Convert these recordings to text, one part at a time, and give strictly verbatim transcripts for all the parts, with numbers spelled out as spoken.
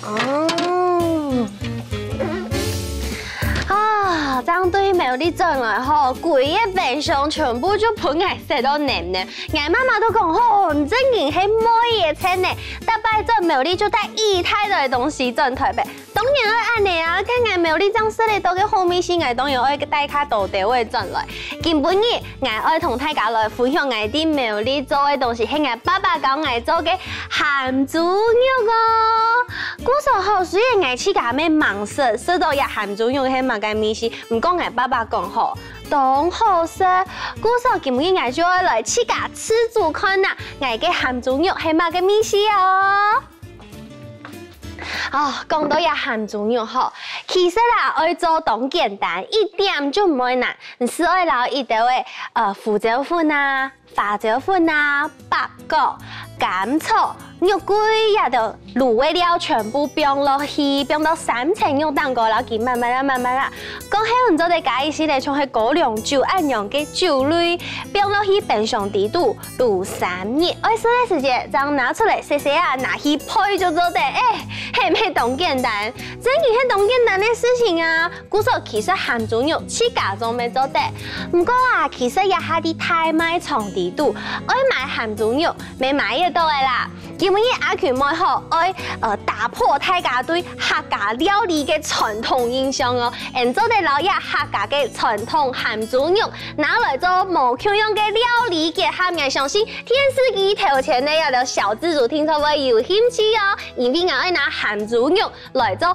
哦。啊，這樣對苗栗轉來吼，歸個冰箱全部就分𠊎塞到淰淰。𠊎媽媽都講吼，你正經係妹仔个稱呢，逐擺轉苗栗就帶一大堆東西轉台北。 當然愛恁仔啊，該𠊎苗栗正食得著个好味緒，𠊎當然愛帶較多兜仔轉來。今晡日，𠊎愛同大家來分享𠊎在苗栗做个東西，係𠊎爸爸教𠊎做个鹹豬肉哦。故所吼，雖然𠊎自家乜吂識，食著這鹹豬肉係麼个味緒，毋過𠊎爸爸講吼，當好食。故所今晡日𠊎就愛來自家試煮看啊，𠊎个鹹豬肉係麼个味緒哦。 哦，講到這鹹豬肉吼，其實啊，愛做當簡單，一點就毋會難。你只愛摎一兜仔，呃，胡椒粉啊、花椒粉啊、八角、甘草、肉桂這兜滷个料全部放落去，放到三層肉頂高，摎佢慢慢仔、慢慢仔 過後你做得加一息仔像係高粱酒恁樣个酒類，放落去冰箱底肚滷三日，愛食个時節正拿出來細細仔拿去焙就做得。欸，係毋係當簡單？正經係當簡單个事情啊！故所其實鹹豬肉自家做乜做得。毋過啊，其實這下在大賣場底肚，愛買鹹豬肉，乜買得著个啦。 今晡日阿群妹吼，愛，呃，打破大家對客家料理个傳統印象哦。𠊎做得摎這客家个傳統鹹豬肉拿來做無共樣个料理，結合𠊎相信電視機頭前个這兜小資族定著會有興趣哦，因為𠊎愛拿鹹豬肉來做義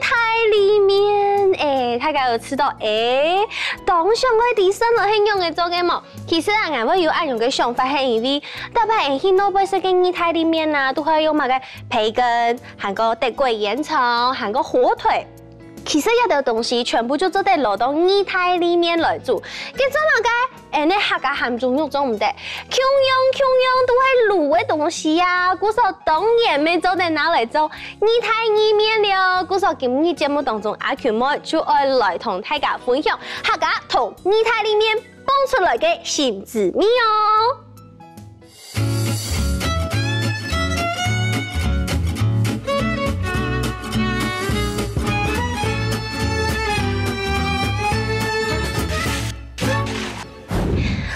大利麵。欸，大家有試著，欸，當想愛知順路係仰仔做个無？ 其實啊，𠊎會有恁樣个想法，係因為逐擺𠊎去外背食个義大利麵啊，都會用麼个培根，還過德國煙腸，還過火腿。其實這兜東西全部就做得摎到義大利麵來煮。該做麼个？𠊎个客家鹹豬肉做毋得，共樣共樣都係滷个東西啊，故所當然乜做得拿來做義大利麵了。故所今日節目當中，阿群妹就愛來同大家分享客家同義大利麵 放出來个新滋味哦。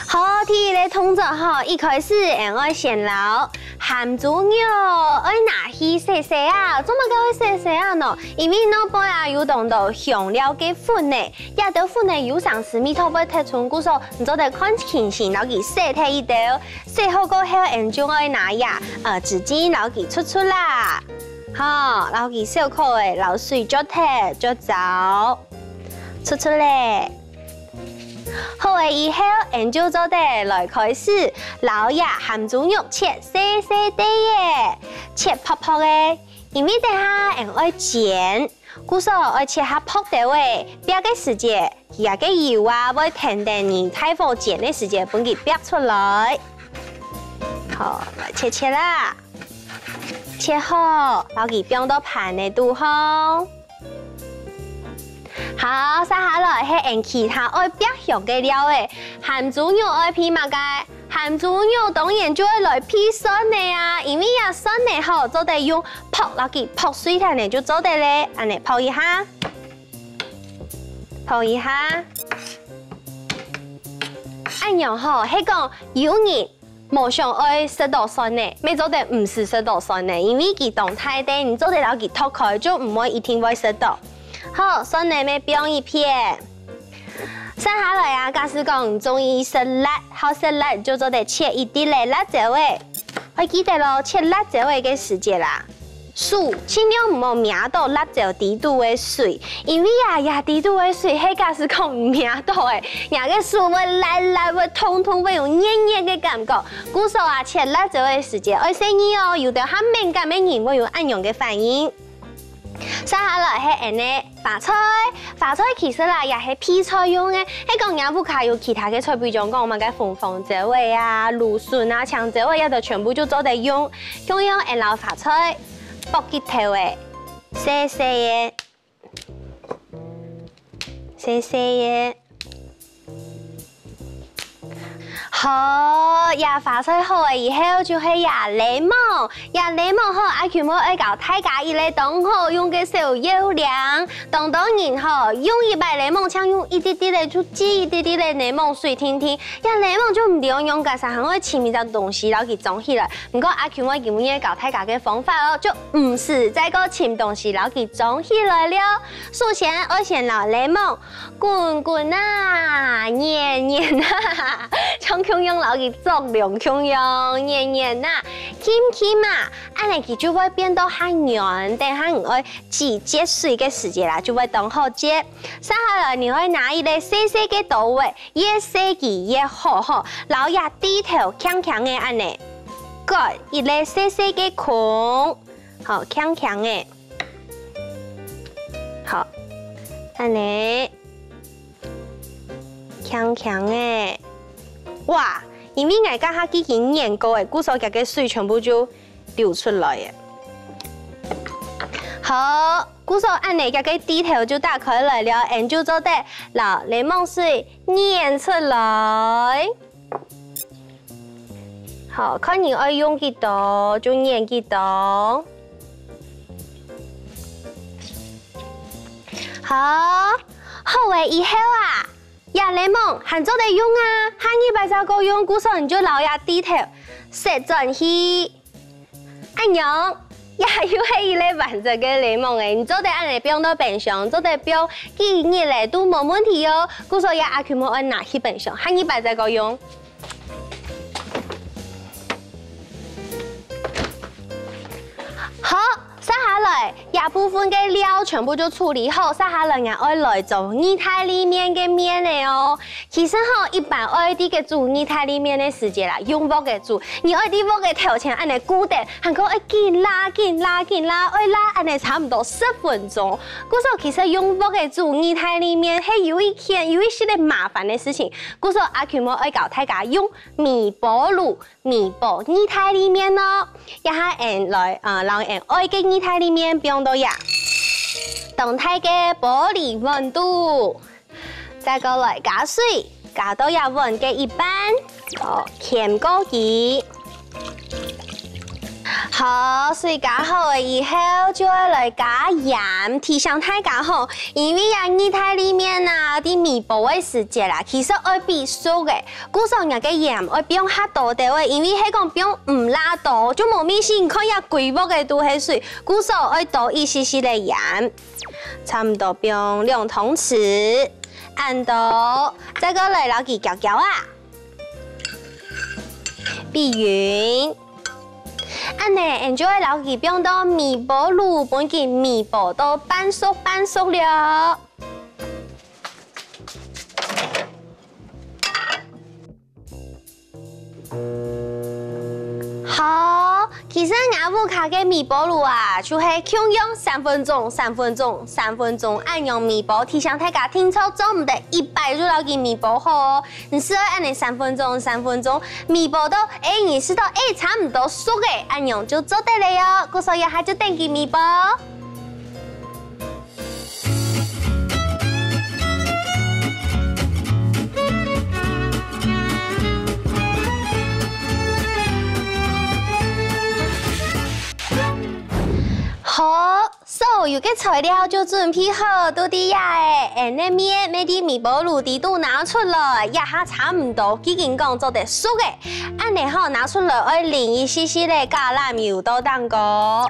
好，第一个動作吼，一開始𠊎愛先摎鹹豬肉愛拿去洗洗啊，做麼个愛洗洗啊呢？因為外背啊有當多香料个粉呢， 這兜粉呢有成時味道會忒重，故所你做得看情形摎佢洗忒一兜。洗好過後，𠊎就愛拿這，呃，紙巾摎佢捽捽啦。好，摎佢小可仔摎水捽忒，捽燥，捽捽咧。好咧以後，𠊎就做得來開始摎這鹹豬肉切細細塊仔，切薄薄仔，因為等下𠊎愛煎。 故所愛切較薄兜仔，煏个時節，佢个油啊會跈等你大火煎个時節分佢煏出來。好，來切切啦，切好，摎佢放到盤仔肚項。好，續下來係𠊎其他愛煏香个料仔，鹹豬肉愛配麼个？ 鹹豬肉當然就愛來配蒜仔啊，因為這蒜仔吼做得用拍摎佢拍碎忒呢就做得咧，恁仔拍一下，拍一下。恁樣吼，係講有人無想愛食著蒜仔，乜做得毋使食著蒜仔，因為佢當大垤，你做得摎佢擇開，就毋會一定會食著。好，蒜仔乜放一片。 續下來啊，假使講你中意食辣，好食辣就做得切一滴仔辣椒仔。愛記得哦，切辣椒仔个時節啦，手盡量毋好摸著辣椒底肚个水，因為啊，這底肚个水係假使講你摸著仔，若个手會辣辣，會痛痛，會有熱熱个感覺。故所啊，切辣椒个時節愛細義哦，有兜較敏感个人會有恁樣个反應。 續下來係𠊎个花菜，花菜其實啦也係配菜用个，係講若屋下有其他个菜，比將講麼个紅黃椒仔啊、蘆筍啊、青椒仔，這兜全部就做得用。共樣𠊎摎花菜剝佢頭仔，細細个，細細个。好，這花菜好了以後，就係這檸檬。這檸檬吼，阿Q妹愛教大家一個當好用个小要領。當多人吼，用一擺檸檬，淨用一滴滴个，就擠一滴滴个檸檬水定定。 這檸檬就毋知愛仰結煞，還愛尋一隻東西摎佢裝起來。毋過阿Q妹今晡日教大家个方法哦，就毋使再過尋東西摎佢裝起來了。首先，愛先摎檸檬滾滾啊，捏捏啊，像共樣摎佢捉龍共樣，捏捏啊，輕輕啊，恁呢佢就會變到較軟，等下你愛擠節水个時節啦，就會當好擠。接下來，你愛拿一個細細个刀仔， 越細支越好吼，摎這蒂頭輕輕个恁呢，割一個細細个孔，好，輕輕个，好，恁呢，輕輕个，哇，因為𠊎頭下已經捏過了，故所佢个水全部就流出來了。好，故所恁呢，佢个蒂頭就打開來了，𠊎就做得摎檸檬水 捏出來。好，看你愛用幾多就捏幾多。好，好了以後啊，這檸檬還做得用啊，下二擺再過用，故所你就摎這蒂頭塞轉去。 恁樣，這又係一個完整个檸檬了。你做得恁呢放到冰箱，做得放幾日了都無問題哦。故所這阿Q妹愛拿去冰箱，下二擺再過用。好，接下來，這部分个料全部就處理好，接下來𠊎愛來做義大利麵个麵了哦。 其實吼，一般愛在該煮義大利麵个時節啦，用鑊仔煮。你愛在鑊仔頭前恁呢顧等，還過愛緊抐、緊抐、緊抐，愛抐恁呢差毋多十分鐘。故所其實用鑊仔煮義大利麵係有一件、有一息仔麻煩个事情。故所阿Q妹愛教大家用微波爐、微波義大利麵哦。這下𠊎來，呃，摎𠊎愛个義大利麵放到這，當大个玻璃碗肚。 再過來加水，加到這碗个一半，好，抻過佢。好，水加好了以後，就愛來加鹽。提醒大家吼，因為這義大利麵啊，在微波个時節啦，其實愛比熟个，故所𠊎个鹽愛放較多兜仔，因為係講放毋罅多，就無味緒。你看這歸鑊个都係水，故所愛多一息息个鹽。 差毋多放兩湯匙，恁多，再過來摎佢攪攪啊，比勻。恁呢，𠊎就愛摎佢放到微波爐，分佢微波到半熟半熟了。 好，其實吾屋下个微波爐啊，就係共樣三分鐘、三分鐘、三分鐘恁樣微波。提醒大家，定著做毋得一擺就摎佢微波好哦。你試愛恁呢三分鐘、三分鐘，微波到，欸，你試著，欸，差毋多熟了，恁樣就做得了喲。故所這下就等佢微波。 好，所有个材料就準備好，都在這了。𠊎个麵乜在微波爐底肚拿出來，這下差毋多已經講做得熟了。恁呢吼，拿出來愛淋一息息个橄欖油到頂高。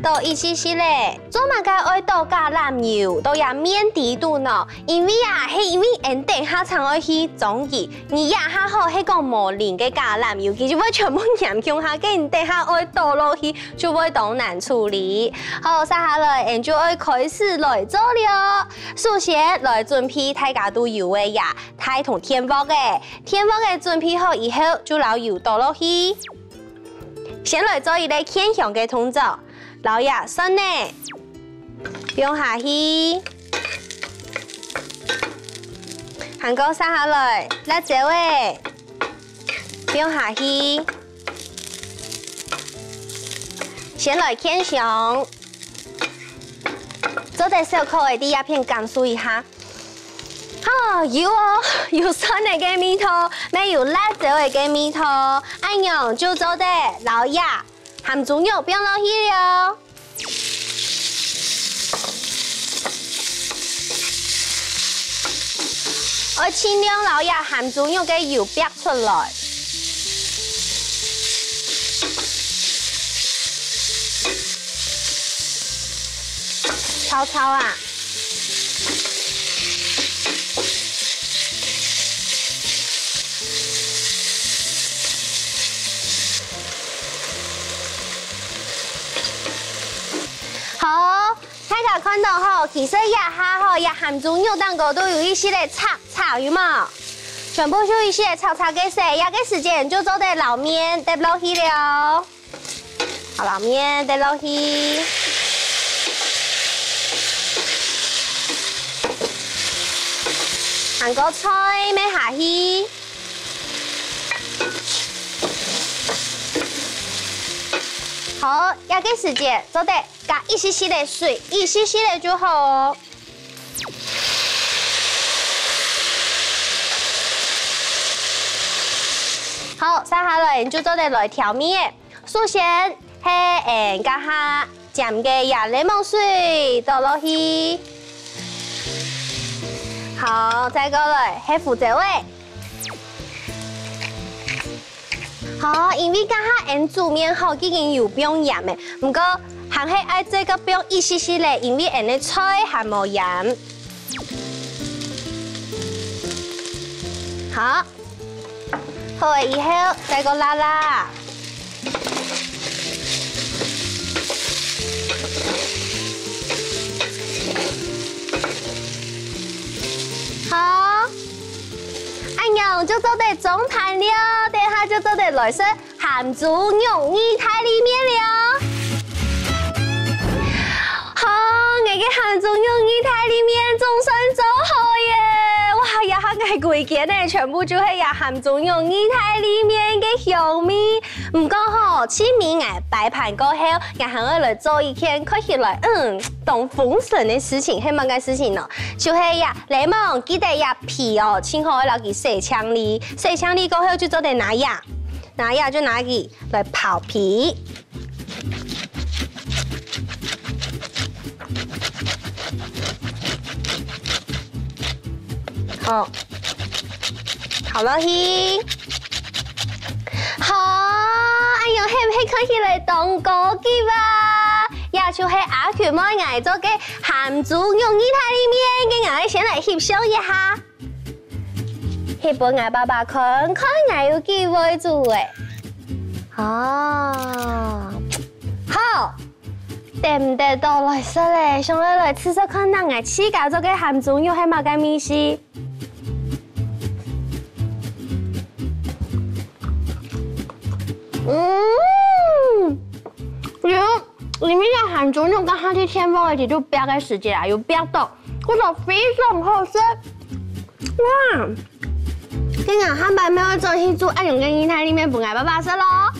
倒一息息仔，做麼个愛倒橄欖油到這麵底肚呢？因為啊，係因為𠊎等下正愛去裝佢，你這下吼係講無淋个橄欖油，佢就會全部黏共下，該你等下愛倒落去就會當難處理。好，接下來𠊎等就愛開始來做了。首先來準備大家都有个這大同電鑊仔，電鑊仔準備好以後，就摎油倒落去。 先來做一個牽香个動作，摎這蒜仔放下去，還過續下來辣椒仔放下去，先來牽香。再小可个在這片感受一下。哦，有哦，有蒜仔个味道，乜有辣椒仔个味道，恁樣就做得摎這鹹豬肉放落去了。愛盡量摎這鹹豬肉个油煏出來。炒炒啊！ 好，大家看著吼，其實這下吼，這鹹豬肉頂高都有一息仔赤赤，有無？全部就一息仔赤赤个色，這个時節就做得摎麵㧒落去了。好，摎麵㧒落去。還過菜乜下去。 好，這个時節做得加一息息仔水，一息息仔就好哦。好，續下來就做得來調味仔。首先係𠊎等這下 撿个這檸檬水倒落去。好，再過來係胡椒仔。好，因為這下𠊎等煮麵吼已經有放鹽了，毋過還係愛再過放一息息仔，因為𠊎等个菜還無鹽。好， 好了以後，再過摎摎。好，恁樣就做得裝盤了，等下就做得來食鹹豬肉義大利麵了。 好，𠊎个鹹豬肉義大利麵總算做好耶！哇，這下𠊎歸間呢，全部就係這鹹豬肉義大利麵个香味。毋過吼，盡尾𠊎擺盤過後，𠊎還愛來做一件看起來，嗯，當豐盛个事情，係麼个事情呢？就係這檸檬，記得這皮哦，盡好愛摎佢洗淨哩。洗淨哩過後就做得拿這，拿這就拿佢來刨皮。 好，好落去。好，哎喲，係毋係看起來當高級啊？這就係阿群妹𠊎做个鹹豬肉義大利麵，該𠊎先來翕相一下。 去分𠊎爸爸看，看𠊎有幾會煮欸。哦，好，等毋得到來食咧，想愛來試食看𠊎自家做个鹹豬肉係麼个味緒。嗯，有，裡面个鹹豬肉剛下去電鍋裡肚煏个時節啊，有煏到， 覺得非常好食。哇！今日下擺乜愛轉去煮恁樣个義大利麵分𠊎爸爸食囉。